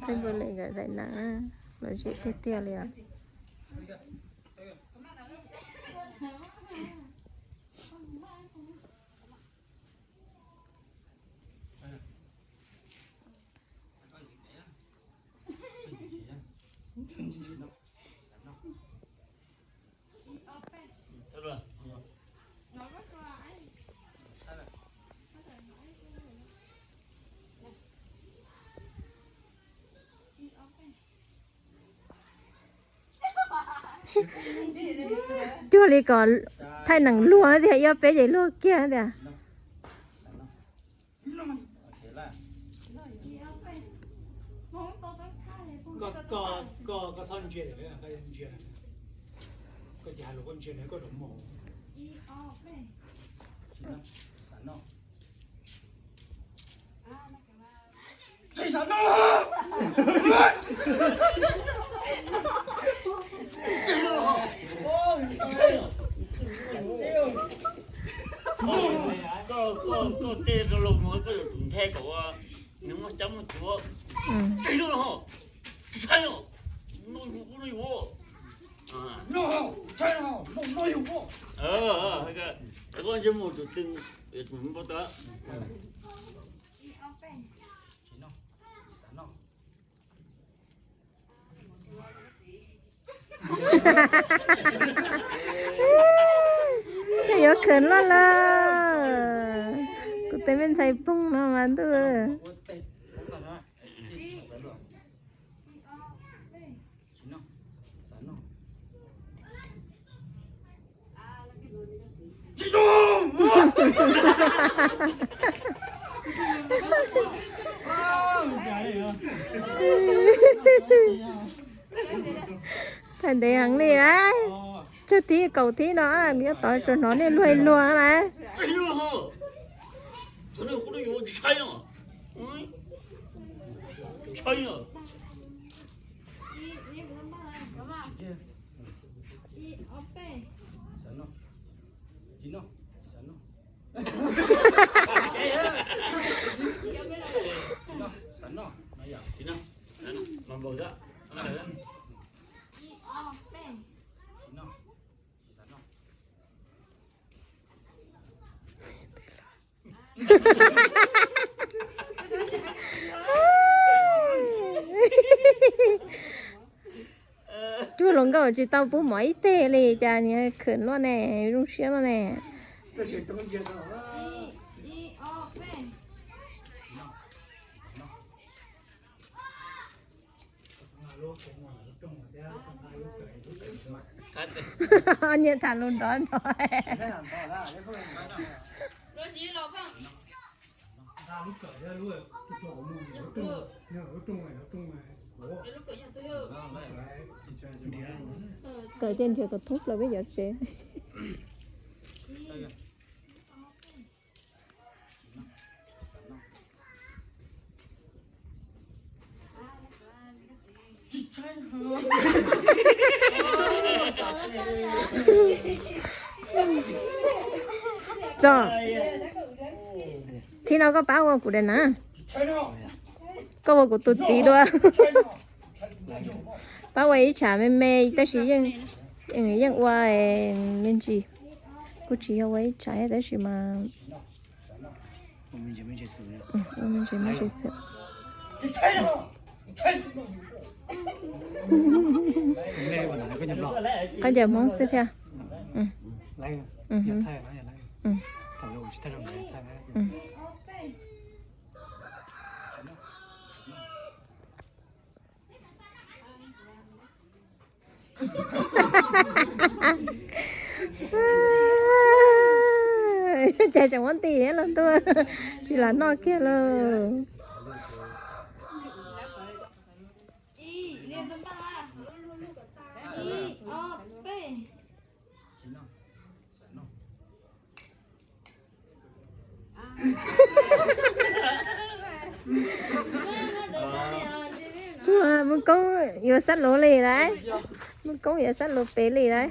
Peb npua lem nkawd daim nees lom zem tiag tiag li os. Cuag li kom thaij nees luag tiag, ib ob peb ces luag kiag tiag. Koj tej rau los mus koj yuav tsum nthe kom nws muaj cab muaj cuav. Tseg no, tsis saib os, no yus, no yus. Koj ntsej muag tus twg yuav tsum npau taws. Yuav khwv luaj lawm. Kuv tej me ntxhais phooj no mas ntuj. Thaij ntev heev li lauj. Tsawg thib kaum thib no, nyob tod tsuas hnov nej luag luag lauj. Cuag hluas nkauj tsis tau pub mov ib teg li cas nws khwv luaj ne, zoo siab luaj ne. Nyias tham lus nrov nrov. Kawm tej nrhiav kom thoob plaws peb cov tsev. Txog, thib no koj pab ua kuv daim na. Koj ua kuv tus txiv dua. Pab ua ib tshav me me tab sis yeej, yeej ua me ntsis. Kuj tsis yog ua ib tshav tab sis mas ua me ntsis me ntsis xwb. Qab ncaws Hmoob xwb thiab. Cas tseem muab ntim thiab los ntuj, tsis lam noj kiag lauj. Mus koob yuav xab lus li lauj, mus koob yuav xab lus pem li lauj.